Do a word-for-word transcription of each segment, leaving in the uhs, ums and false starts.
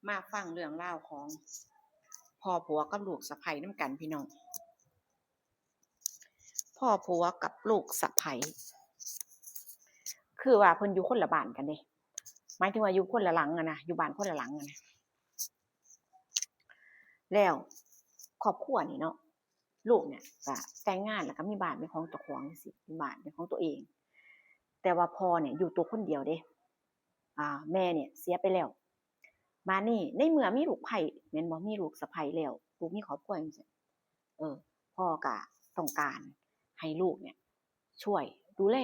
มาฟังเรื่องราวของพ่อผัวกับลูกสะใภ้นำกันพี่น้อง พ่อผัวกับลูกสะใภ้ คือว่าเพิ่นอยู่คนละบ้านกันเด้ หมายถึงว่าอยู่คนละหลังอะนะ อยู่บ้านคนละหลังอะนะ แล้วครอบครัวนี่เนาะ ลูกเนี่ยก็แต่งงานแล้วก็มีบ้านเป็นของเจ้าของจั่งซี้ มีบ้านเป็นของตัวเอง แต่ว่าพ่อเนี่ยอยู่ตัวคนเดียวเด้ อ่า แม่เนี่ยเสียไปแล้ว บาดนี้ในเมื่อมีลูกใภ้แม่นบ่ มีลูกสะใภ้แล้ว ลูกมีครอบครัวจั่งซี้ เออ พ่อก็ต้องการให้ลูกเนี่ย ช่วยดูแล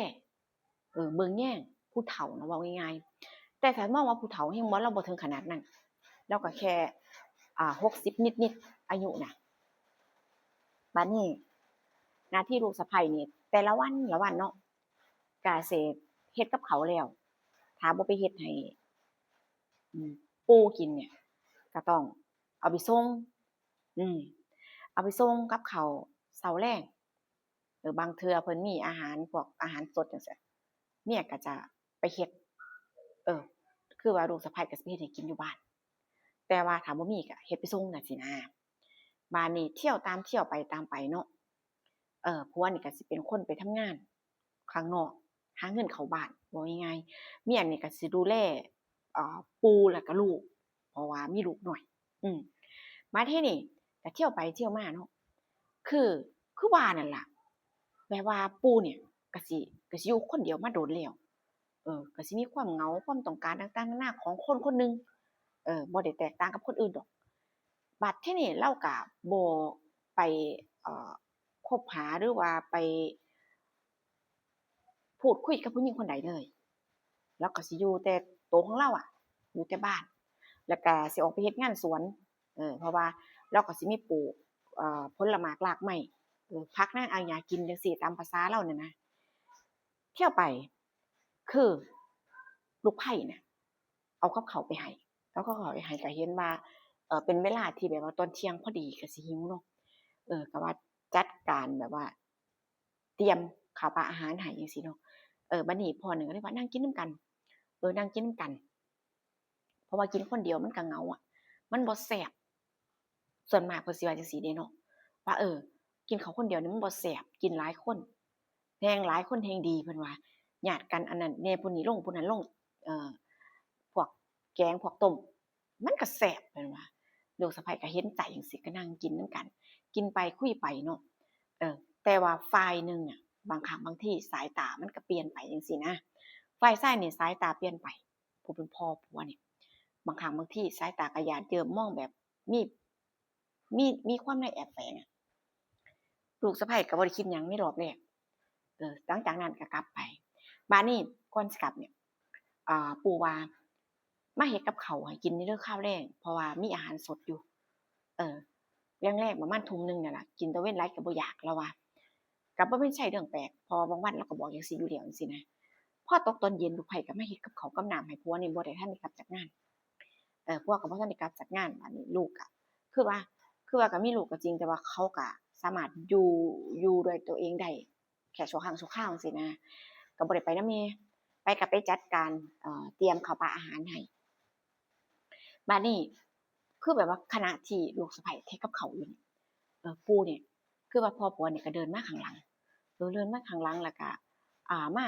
เออ เบิ่งแยงผู้เฒ่านะ เว้าง่ายๆ แต่ถ้ามองว่าผู้เฒ่าแฮงบ่ ลาวบ่ถึงขนาดนั้น ลาวก็แค่ อ่า หกสิบนิดๆ อายุนะ บาดนี้หน้าที่ลูกสะใภ้นี่ แต่ละวันละวันเนาะ ก็สิเฮ็ดกับข้าวแล้ว ถ้าบ่ไปเฮ็ดให้ อืม ปู่กินเนี่ย ก็ต้องเอาไปส่ง อืม เอาไปส่งกับข้าวเช้าแลง เออ บางเทื่อเพิ่นมีอาหาร พวกอาหารสดจั่งซี้ เมียก็จะไปเฮ็ด เออ คือว่าลูกสะใภ้ก็สิไปเฮ็ดให้กินอยู่บ้าน แต่ว่าถ้าบ่มีก็เฮ็ดไปส่งจั่งซี้นะ บาดนี้เที่ยวตามเที่ยวไปตามไปเนาะ เออ ผัวนี่ก็สิเป็นคนไปทำงานข้างนอก หาเงินเข้าบ้าน เว้าง่ายๆ เมียนี่ก็สิดูแล เอ่อ ปู่แล้วก็ลูก เพราะว่ามีลูกน้อย อืม บาดทีนี้ก็เที่ยวไปเที่ยวมาเนาะ คือ คือว่านั่นล่ะ แบบว่าปู่เนี่ยก็สิ ก็สิอยู่คนเดียวมาโดนแล้ว เออ ก็สิมีความเหงา ความต้องการต่างๆ นานาของคนคนหนึ่ง เออ บ่ได้แตกต่างกับคนอื่นดอก บาดทีนี้ลาวก็บ่ไป เอ่อ คบหาหรือว่าไป พูดคุยกับผู้หญิงคนใดเลย ลาวก็สิอยู่แต่โตของลาวอะ อยู่แต่บ้าน แล้วก็สิออกไปเฮ็ดงานสวน เออ เพราะว่าลาวก็สิมีปลูก เอ่อ ผลหมากรากไม้ เออ ผักนางอาหยังกินจั่งซี้ ตามประสาลาวนั่นนะ เที่ยวไป คือ ลูกใภ้น่ะ เอากับข้าวไปให้ เอากับข้าวไปให้ ก็เห็นว่า เอ่อ เป็นเวลาที่แบบว่าตอนเที่ยงพอดี ก็สิหิวเนาะ เออ ก็ว่าจัดการแบบว่า เตรียมข้าวปลาอาหารให้จั่งซี้เนาะ เออ บาดนี้พ่อหนึ่งก็เลยว่า "นั่งกินนำกัน เออ นั่งกินนำกัน" เพราะว่ากินคนเดียวมันก็เหงาอะ มันบ่แซ่บ ส่วนมากเพิ่นสิว่าจั่งซี้เด้เนาะ ว่า เออ กินข้าวคนเดียวนี่มันบ่แซ่บ กินหลายคนแฮ่งหลายคนแฮ่งดี เพิ่นว่า ญาติกันอันนั้นแหน่ ผู้นี้ลง ผู้นั้นลง เอ่อ พวกแกงพวกต้ม มันก็แซ่บ เพิ่นว่า ลูกสะใภ้ก็เห็นใจจั่งซี้ ก็นั่งกินนำกัน กินไปคุยไปเนาะ เออ แต่ว่าฝ่ายหนึ่งอะ บางครั้งบางทีสายตามันก็เปลี่ยนไปจั่งซี้นะ ฝ่ายชายนี่สายตาเปลี่ยนไป ผู้เป็นพ่อผัวนี่ บางครั้งบางทีสายตาก็หยาดเยิ้ม มองแบบมี มี มีความในแอบแฝงอะ ลูกสะใภ้ก็บ่ได้คิดหยังในรอบแรก เออ หลังจากนั้นก็กลับไป บาดนี้ก่อนสิกลับเนี่ย อ่า ปู่ว่า "มาเฮ็ดกับข้าวให้กินเด้อคาวแลง เพราะว่ามีอาหารสดอยู่" เออ แลงๆ ประมาณทุ่มหนึ่งนั่นล่ะ กินตะเว็นหลายก็บ่อยาก ลาวว่า ก็บ่แม่นใช่เรื่องแปลก เพราะว่าบางวันลาวก็บอกจั่งซี้อยู่แล้วจั่งซี้นะ พอตกตอนเย็นลูกใภ้ก็มาเฮ็ดกับข้าวกับน้ำให้ผัวนี่ บ่ได้ทันได้กลับจากงาน เออ ผัวก็บ่ทันได้กลับจากงาน บาดนี้ลูกก็ คือว่า คือว่าก็มีลูกก็จริง แต่ว่าเขาก็สามารถอยู่ อยู่ด้วยตัวเองได้แค่ชั่วครั้งชั่วคราวจั่งซี้นะ ก็บ่ได้ไปนำแม่ ไปก็ไปจัดการ เอ่อ เตรียมข้าวปลาอาหารให้ บาดนี้ คือแบบว่าขณะที่ลูกสะใภ้เฮ็ดกับข้าวอยู่นี่ เออ ปู่นี่ คือว่าพ่อผัวนี่ก็เดินมาข้างหลัง เออ เดินมาข้างหลังแล้วก็ อ่า มา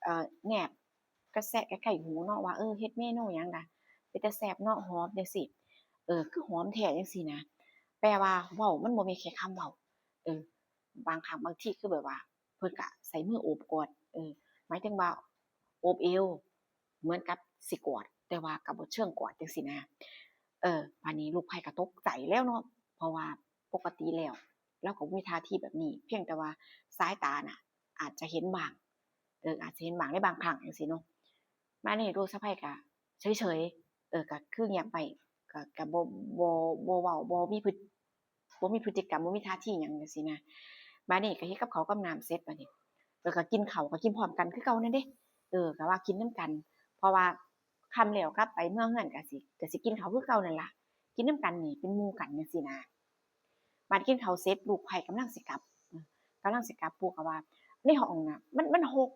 เอ่อ แนบกะแซะใกล้ๆ หูเนาะว่า เออ เฮ็ดเมนูหยังล่ะ เป็นตาแซ่บเนาะ หอมจั่งซี้ เออ คือหอมแท้จั่งซี้นะ แปลว่าเว้ามันบ่แม่นแค่คำเว้า เออ บางครั้งบางทีคือแบบว่า เพิ่นก็ใส่มือโอบกอด เออ หมายถึงว่าโอบเอว เหมือนกับสิกอด แต่ว่าก็บ่เชิงกอดจั่งซี้นะ เออ บาดนี้ลูกใภ้ก็ตกใจแล้วเนาะ เพราะว่าปกติแล้วลาวก็บ่มีท่าทีแบบนี้ เพียงแต่ว่าสายตาน่ะ อาจจะเห็นบ้าง เออ อาจจะเห็นบ้างในบางครั้งจั่งซี้เนาะ บาดนี้ลูกสะใภ้ก็เฉยๆ เออ ก็คือเงียบไป ก็ ก็บ่ บ่ บ่เว้า บ่มีพฤ บ่มีพฤติกรรม บ่มีท่าทีหยังจั่งซี้นะ บาดนี้ก็เฮ็ดกับข้าวกับน้ำเสร็จบาดนี้ เออ ก็กินข้าว ก็กินพร้อมกันคือเก่านั่นเด้ เออ ก็ว่ากินนำกัน เพราะว่าค่ำแล้วกลับไปเมือเฮือนก็สิ ก็สิกินข้าวคือเก่านั่นล่ะ กินนำกันนี่เป็นหมู่กันจั่งซี้นะ บาดกินข้าวเสร็จลูกใภ้กำลังสิกลับ เออ กำลังสิกลับ ปู่ก็ว่า ในห้องน่ะ มัน มันฮก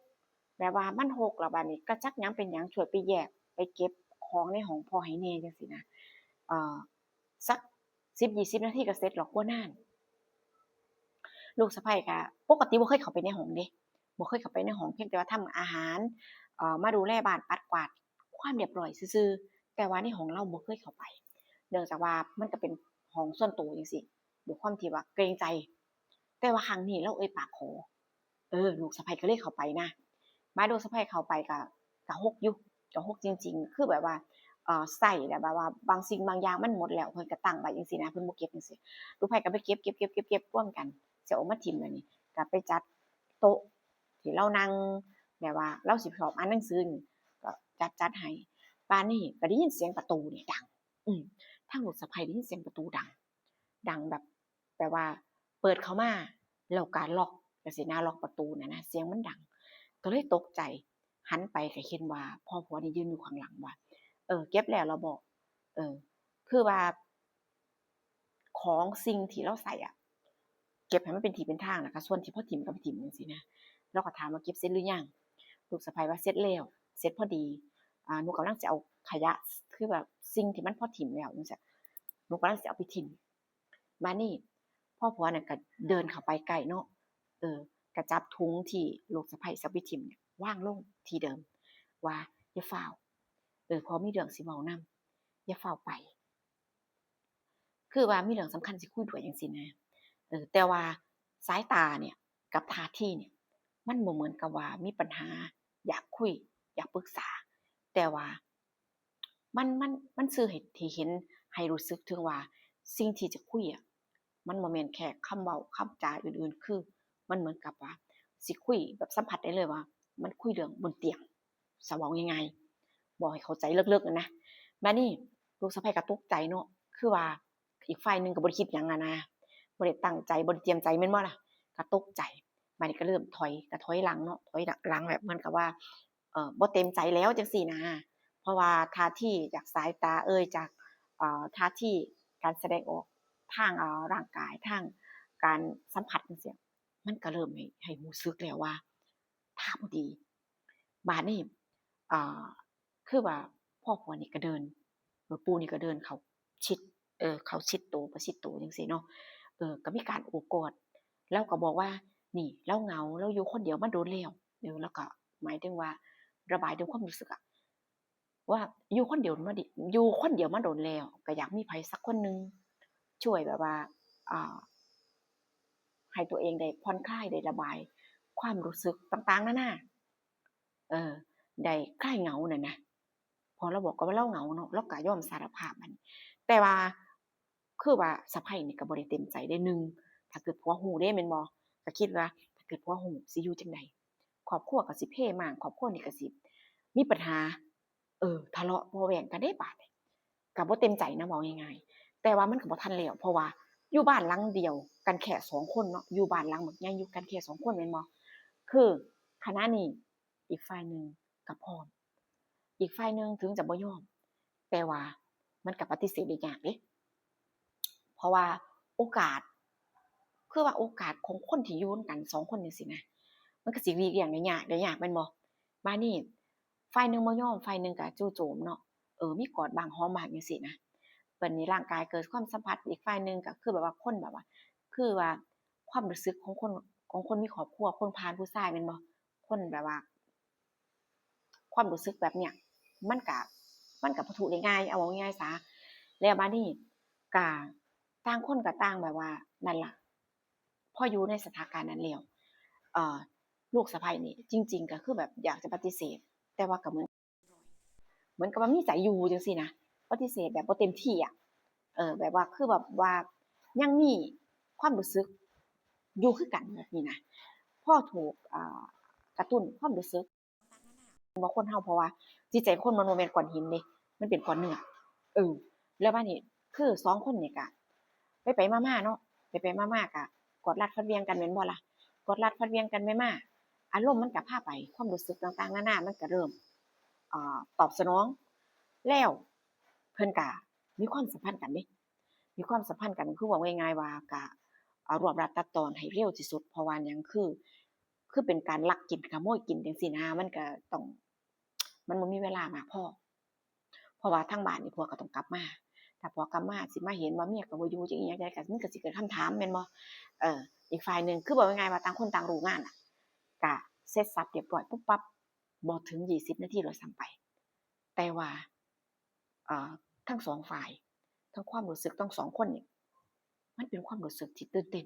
แบบว่ามันฮก แล้วบาดนี้ก็จักหยังเป็นหยัง ช่วยไปแยก ไปเก็บของในห้องพ่อให้แหน่จั่งซี้นะ เอ่อ สักสิบยี่สิบนาทีก็เสร็จหรอก บ่นาน ลูกสะใภ้ก็ปกติบ่เคยเข้าไปในห้องเด้ บ่เคยเข้าไปในห้อง เพียงแต่ว่าทำอาหาร เอ่อ มาดูแลบ้าน ปัดกวาดความเรียบร้อยซื่อๆ แต่ว่าในห้องลาวบ่เคยเข้าไป เนื่องจากว่ามันก็เป็นห้องส่วนตัวจั่งซี้ ด้วยความที่ว่าเกรงใจ แต่ว่าครั้งนี้ลาวเอ่ยปากขอ เออ ลูกสะใภ้ก็เลยเข้าไปนะ บาดลูกสะใภ้เข้าไปก็ ก็ฮกอยู่ ก็ฮกจริงๆ คือแบบว่า เอ่อ ใช้แล้วแบบว่าบางสิ่งบางอย่างมันหมดแล้ว เพิ่นก็ตั้งไว้จั่งซี้นะ เพิ่นบ่เก็บจั่งซี้ ลูกสะใภ้ก็ไปเก็บ เก็บ เก็บ เก็บ เก็บรวมกัน สิเอามาถิ้ม บาดนี้ก็ไปจัดโต๊ะที่ลาวนั่ง แบบว่าลาวสิชอบอ่านหนังสือนี่ ก็จัด จัดให้ บาดนี้ก็ได้ยินเสียงประตูนี่ดัง อืม ทางลูกสะใภ้ได้ยินเสียงประตูดัง ดังแบบ แบบว่าเปิดเข้ามา แล้วก็ล็อกจั่งซี้นะ ล็อกประตูน่ะนะ เสียงมันดัง ก็เลยตกใจ หันไปก็เห็นว่าพ่อผัวนี่ยืนอยู่ข้างหลังว่า เออ เก็บแล้วเหรอบ่ เออ คือว่า ของสิ่งที่ลาวใช้อะ เก็บให้มันเป็นที่เป็นทาง แล้วก็ส่วนที่พอถิ้มก็ไปถิ้มจั่งซี้นะ ลาวก็ถามว่า เก็บเสร็จหรือยัง ลูกสะใภ้ว่า เสร็จแล้ว เสร็จพอดี อ่า หนูกำลังสิเอาขยะ คือแบบสิ่งที่มันพอถิ้มแล้วจั่งซี้ หนูกำลังสิเอาไปถิ้ม บาดนี้พ่อผัวนั่นก็เดินเข้าไปใกล้เนาะ เออ ก็จับถุงที่ลูกสะใภ้สิเอาไปถิ้มเนี่ย วางลงที่เดิม ว่า อย่าฟ้าว เออ พ่อมีเรื่องสิเว้านำ อย่าฟ้าวไป คือว่ามีเรื่องสำคัญสิคุยด้วยจั่งซี้นะ เออ แต่ว่าสายตาเนี่ย กับท่าทีเนี่ย มันบ่เหมือนกับว่ามีปัญหา อยากคุย อยากปรึกษา แต่ว่า มัน มัน มันสื่อให้ ให้เห็น ให้รู้สึกถึงว่าสิ่งที่จะคุยอะ มันบ่แม่นแค่คำเว้า คำจาอื่นๆ คือ มันเหมือนกับว่าสิคุยแบบสัมผัสได้เลยว่า มันคุยเรื่องบนเตียง ซะเว้าง่ายๆ บอกให้เข้าใจเลิกๆ นั่นนะ บาดนี้ลูกสะใภ้ก็ตกใจเนาะ คือว่าอีกฝ่ายหนึ่งก็บ่ได้คิดหยังอะนะ บ่ได้ตั้งใจ บ่ได้เตรียมใจแม่นบ่ล่ะ ก็ตกใจ บาดนี้ก็เริ่มถอย ก็ถอยหลังเนาะ ถอยหลังแบบเหมือนกับว่า เอ่อ บ่เต็มใจแล้วจั่งซี้นะ เพราะว่าท่าทีจากสายตาเอย จาก เอ่อ ท่าทีการแสดงออกทาง เอ่อ ร่างกาย ทางการสัมผัสจั่งซี้ มันก็เริ่มให้ ให้รู้สึกแล้วว่าท่าบ่ดี บาดนี้ เอ่อ คือว่าพ่อผัวนี่ก็เดิน เออ ปู่นี่ก็เดินเข้าชิด เออ เข้าชิดโต ประชิดโตจั่งซี้เนาะ เออ ก็มีการโอบกอด ลาวก็บอกว่า นี่ ลาวเหงา ลาวอยู่คนเดียวมาโดนแล้ว เออ ลาวก็หมายถึงว่าระบายถึงความรู้สึกอะ ว่าอยู่คนเดียวมาดิ อยู่คนเดียวมาโดนแล้ว ก็อยากมีไผสักคนหนึ่งช่วยแบบว่า อ่า ให้ตัวเองได้ผ่อนคลาย ได้ระบายความรู้สึกต่างๆ นานา เออ ได้คลายเหงานั่นนะ พอลาวบอกก็ว่าลาวเหงาเนาะ ลาวก็ยอมสารภาพมัน แต่ว่า คือว่าสะใภ้นี่ก็บ่ได้เต็มใจเด้ หนึ่ง ถ้าเกิดผัวฮู้เด้ แม่นบ่ ก็คิดว่าถ้าเกิดผัวฮู้สิอยู่จั่งใด ครอบครัวก็สิเพมาง ครอบครัวนี่ก็สิมีปัญหา เออ ทะเลาะเบาะแว้งกันเด้บาดนี้ ก็บ่เต็มใจนะ เว้าง่ายๆ แต่ว่ามันก็บ่ทันแล้ว เพราะว่าอยู่บ้านหลังเดียวกันแค่สองคนเนาะ อยู่บ้านหลังบักใหญ่ อยู่กันแค่สองคนแม่นบ่ คือขณะนี้อีกฝ่ายหนึ่งก็พร้อม อีกฝ่ายหนึ่งถึงจะบ่ยอม แต่ว่ามันก็ปฏิเสธได้ยากเด้ เพราะว่าโอกาส คือว่าโอกาสของคนที่อยู่นำกันสองคนจั่งซี้นะ มันก็สิหลีกเลี่ยงได้ยาก ได้ยากแม่นบ่ บาดนี้ฝ่ายหนึ่งบ่ยอม ฝ่ายหนึ่งก็จู่โจมเนาะ เออ มีกอดบ้างหอมบ้างจั่งซี้นะ บัดนี้ร่างกายเกิดความสัมผัส อีกฝ่ายหนึ่งก็คือแบบว่าคนแบบว่า คือว่าความรู้สึกของคน ของคนมีครอบครัว คนผ่านผู้ชายแม่นบ่ คนแบบว่า ความรู้สึกแบบเนี้ย มันก็ มันก็ปะทุได้ง่าย เอาเว้าง่ายๆ ซะ แล้วบาดนี้ก็ต่างคนก็ต่างแบบว่า นั่นล่ะ พออยู่ในสถานการณ์นั้นแล้ว เอ่อ ลูกสะใภ้นี่จริงๆ ก็คือแบบอยากจะปฏิเสธ แต่ว่าก็เหมือน เหมือนกับว่ามีใจอยู่จั่งซี้นะ ปฏิเสธแบบบ่เต็มที่อะ เออ แบบว่า คือแบบว่ายังมีความรู้สึกอยู่คือกันแบบนี้นะ พอถูก อ่า กระตุ้นความรู้สึก บ่ คนเฮา เพราะว่าจิตใจคนมันบ่แม่นก้อนหินเด้ มันเป็นก้อนเนื้อ เออ แล้วบาดนี้คือสองคนนี่ก็ไปๆ มาๆ เนาะ ไปๆ มาๆ ก็กอดรัดฟัดเหวี่ยงกันแม่นบ่ล่ะ กอดรัดฟัดเหวี่ยงกันไปมา อารมณ์มันก็พาไป ความรู้สึกต่างๆ นานา มันก็เริ่ม เอ่อ ตอบสนอง แล้วเพิ่นก็มีความสัมพันธ์กันเด้ มีความสัมพันธ์กัน คือเว้าง่ายๆ ว่าก็ เอ่อ รวบรัดตัดตอนให้เร็วที่สุด เพราะว่าหยัง คือ คือเป็นการลักกินขโมยกินจั่งซี้นะ มันก็ต้อง มันบ่มีเวลามากพอ เพราะว่าทางบ้านนี่ผัวก็ต้องกลับมา ถ้า ผัวกลับมาสิมาเห็นว่าเมียก็บ่อยู่จักอีหยังจังใด๋ก็มันก็สิเกิดคำถามแม่นบ่ เออ อีกฝ่ายหนึ่งคือบอกง่ายๆว่าต่างคนต่างรู้งานน่ะ ก็เสร็จสับเรียบร้อยปุ๊บปั๊บ บ่ถึงยี่สิบนาทีด้วยซ้ำไป แต่ว่า เอ่อ ทั้งสองฝ่าย ทั้งความรู้สึกทั้งสองคนนี่ มันเป็นความรู้สึกที่ตื่นเต้น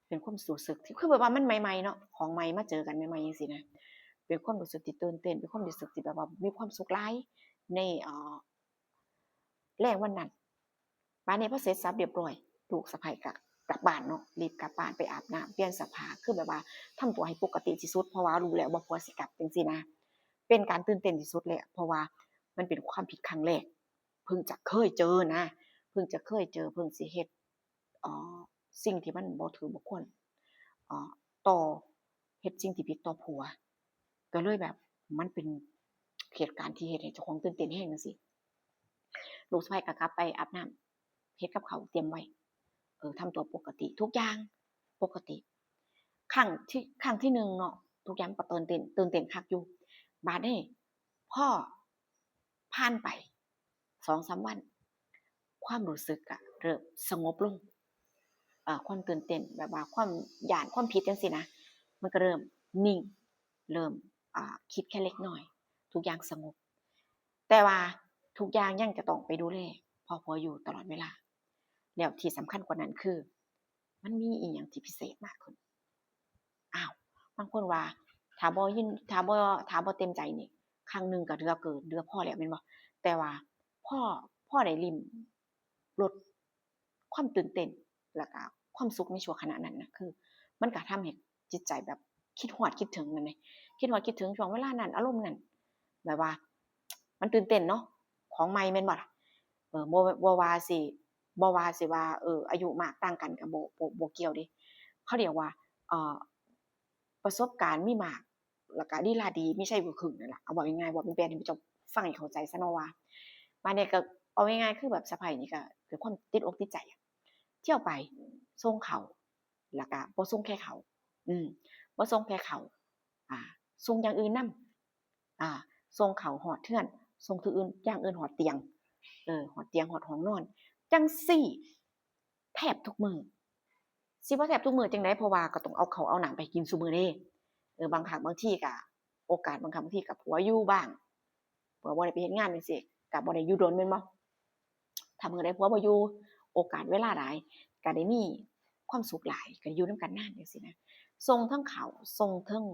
เป็นความรู้สึกที่ คือแบบว่ามันใหม่ๆ เนาะ ของใหม่มาเจอกันใหม่ๆ จังซี้นะ เป็นความรู้สึกที่ตื่นเต้น เป็นความรู้สึกที่แบบว่ามีความสุขหลายใน เอ่อ แลงวันนั้น บาดนี้พอเสร็จสับเรียบร้อย ลูกสะใภ้ก็กลับบ้านเนาะ รีบกลับบ้านไปอาบน้ำ เปลี่ยนเสื้อผ้า คือแบบว่าทำตัวให้ปกติที่สุด เพราะว่ารู้แล้วว่าผัวสิกลับจังซี้นะ เป็นการตื่นเต้นที่สุดเลยอะ เพราะว่ามันเป็นความผิดครั้งแรก เพิ่งจะเคยเจอนะ เพิ่งจะเคยเจอ เพิ่งสิเฮ็ด เอ่อ สิ่งที่มันบ่ถือบ่ควร เอ่อ ต่อ เฮ็ดสิ่งที่ผิดต่อผัว ก็เลยแบบ มันเป็นเหตุการณ์ที่เฮ็ดให้เจ้าของตื่นเต้นแฮงจังซี้ ลูกสะใภ้ก็กลับไปอาบน้ำ เฮ็ดกับข้าวเตรียมไว้ เออ ทำตัวปกติ ทุกอย่างปกติ ครั้งที่ ครั้งที่หนึ่งเนาะ ทุกอย่างก็ตื่นเต้น ตื่นเต้นคักอยู่ บาดนี้ พอผ่านไปสองสามวัน ความรู้สึกอะเริ่มสงบลง เอ่อ ความตื่นเต้น แบบว่าความย้าน ความผิดจังซี้นะ มันก็เริ่มนิ่ง เริ่ม อ่า คิดแค่เล็กน้อย ทุกอย่างสงบ แต่ว่าทุกอย่างยังจะต้องไปดูแลพ่อผัวอยู่ตลอดเวลา แล้วที่สำคัญกว่านั้นคือ มันมีอีหยังที่พิเศษมากขึ้น อ้าว บางคนว่า ถ้าบ่ยิน ถ้าบ่ ถ้าบ่เต็มใจนี่ ครั้งหนึ่งก็เหลือเกิน เหลือพอแล้วแม่นบ่ แต่ว่าพอ พอได้ลิ้มรสความตื่นเต้น แล้วก็ความสุขในชั่วขณะนั้นน่ะ คือมันก็ทำให้จิตใจแบบคิดฮอดคิดถึงนั่นแหละ คิดฮอดคิดถึงช่วงเวลานั้น อารมณ์นั้น แบบว่า มันตื่นเต้นเนาะ ของใหม่แม่นบ่ล่ะ เออ บ่ บ่ว่าสิ บ่ว่าสิว่า เออ อายุมากต่างกันก็บ่ บ่ บ่เกี่ยวเด้ เขาเรียกว่า เอ่อ ประสบการณ์มีมาก แล้วก็ลีลาดีมีชัยกว่าครึ่งนั่นล่ะ เอาเว้าง่ายๆ เว้าแปลนๆ ให้เจ้าฟังให้เข้าใจซะเนาะว่า บาดนี้ก็เอาง่ายๆ คือแบบสะใภ้นี่ก็เกิดความติดอกติดใจอะ เที่ยวไปส่งข้าว แล้วก็บ่ส่งแค่ข้าว อืม บ่ส่งแค่ข้าว อ่า ส่งอย่างอื่นนำ อ่า ส่งข้าวฮอดเฮือน ส่งถืออื่น อย่างอื่นฮอดเตียง เออ ฮอดเตียง ฮอดห้องนอน จั่งซี้ แทบทุกมื้อ สิว่าแทบทุกมื้อจั่งใด เพราะว่าก็ต้องเอาข้าวเอาน้ำไปกินซุมื้อเด้ เออ บางครั้งบางทีก็ โอกาสบางครั้งบางทีก็ผัวอยู่บ้าง ผัวบ่ได้ไปเฮ็ดงานจั่งซี้ ก็บ่ได้อยู่โดนแม่นบ่ ถ้ามื้อใดผัวบ่อยู่ โอกาสเวลาหลาย ก็ได้มีความสุขหลาย ก็ได้อยู่นำกันนานจั่งซี้นะ ส่งเทิงข้าว ส่งเทิง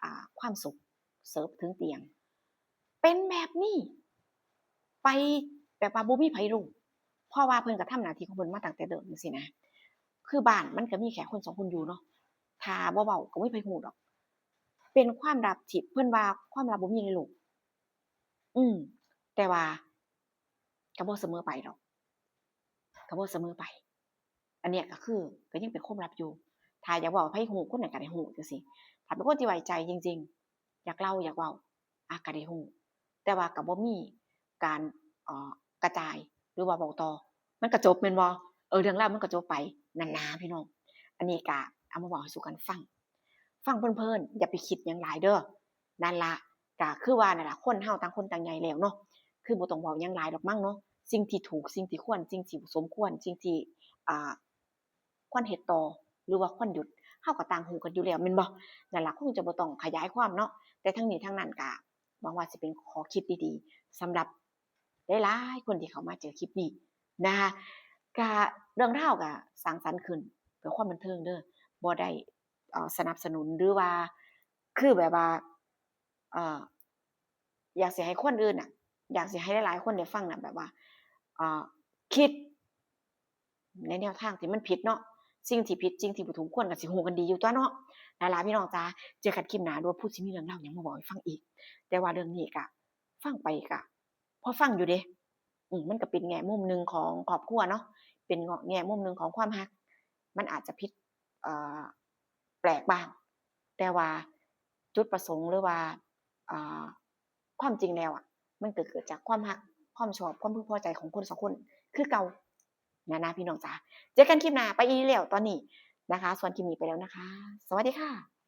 อ่า ความสุข เสิร์ฟถึงเตียง เป็นแบบนี้ ไปแบบว่าบ่มีไผรู้ เพราะว่าเพิ่นก็ทำหน้าที่ของเพิ่นมาตั้งแต่เดิมจั่งซี้นะ คือบ้านมันก็มีแค่คนสองคนอยู่เนาะ ถ้าบ่เว้าก็บ่มีไผรู้ดอก เป็นความลับที่เพิ่นว่าความลับบ่มีในโลก อืม แต่ว่าก็บ่เสมอไปดอก ก็บ่เสมอไป อันเนี้ยก็คือก็ยังเป็นความลับอยู่ ถ้าอยากเว้าให้ไผรู้ คนนั้นก็ได้รู้จั่งซี้ ถ้าเป็นคนที่ไว้ใจจริงๆ อยากเล่าอยากเว้า อ่ะ ก็ได้รู้ แต่ว่าก็บ่มีการ เอ่อ กระจาย หรือว่าเว้าต่อ มันก็จบแม่นบ่ เออ เรื่องราวมันก็จบไป นั่นนะพี่น้อง อันนี้ก็เอามาเว้าให้สู่กันฟัง ฟังเพลินๆ อย่าไปคิดหยังหลายเด้อ นั่นละ ก็คือว่านั่นล่ะ คนเฮาต่างคนต่างใหญ่แล้วเนาะ คือบ่ต้องเว้าหยังหลายดอกมั้งเนาะ สิ่งที่ถูก สิ่งที่ควร สิ่งที่สมควร สิ่งที่ อ่า ควรเฮ็ดต่อ หรือว่าควรหยุด เฮาก็ต่างรู้กันอยู่แล้วแม่นบ่ นั่นล่ะ คงจะบ่ต้องขยายความเนาะ แต่ทั้งนี้ทั้งนั้นก็หวังว่าสิเป็นข้อคิดดีๆ สำหรับหลายๆ คนที่เข้ามาเจอคลิปนี้นะคะ ก็เรื่องราวก็สร้างสรรค์ขึ้นเพื่อความบันเทิงเด้อ บ่ได้ เอ่อ สนับสนุน หรือว่า คือแบบว่า เอ่อ อยากสิให้คนอื่นน่ะ อยากสิให้หลายๆ คนได้ฟังน่ะ แบบว่า เอ่อ คิดในแนวทางที่มันผิดเนาะ สิ่งที่ผิด สิ่งที่บ่ถูกควรก็สิรู้กันดีอยู่ตั่วเนาะ นั่นล่ะพี่น้องจ๋า เจอกันคลิปหน้า หรือว่าผู้สิมีเรื่องราวหยังมาเว้าให้ฟังอีก แต่ว่าเรื่องนี้ก็ฟังไปก็พอฟังอยู่เด้ อืม มันก็เป็นแง่มุมหนึ่งของครอบครัวเนาะ เป็นแง่มุมหนึ่งของความฮัก มันอาจจะผิด เอ่อ แปลกบ้าง แต่ว่าจุดประสงค์หรือว่า เอ่อ ความจริงแล้วอะ มันก็เกิดจากความฮัก ความชอบ ความพึงพอใจของคนสองคนคือเก่า นะนะพี่น้องจ๋า เจอกันคลิปหน้า ไปอีหลีแล้วตอนนี้นะคะ ส่วนคลิปนี้ไปแล้วนะคะ สวัสดีค่ะ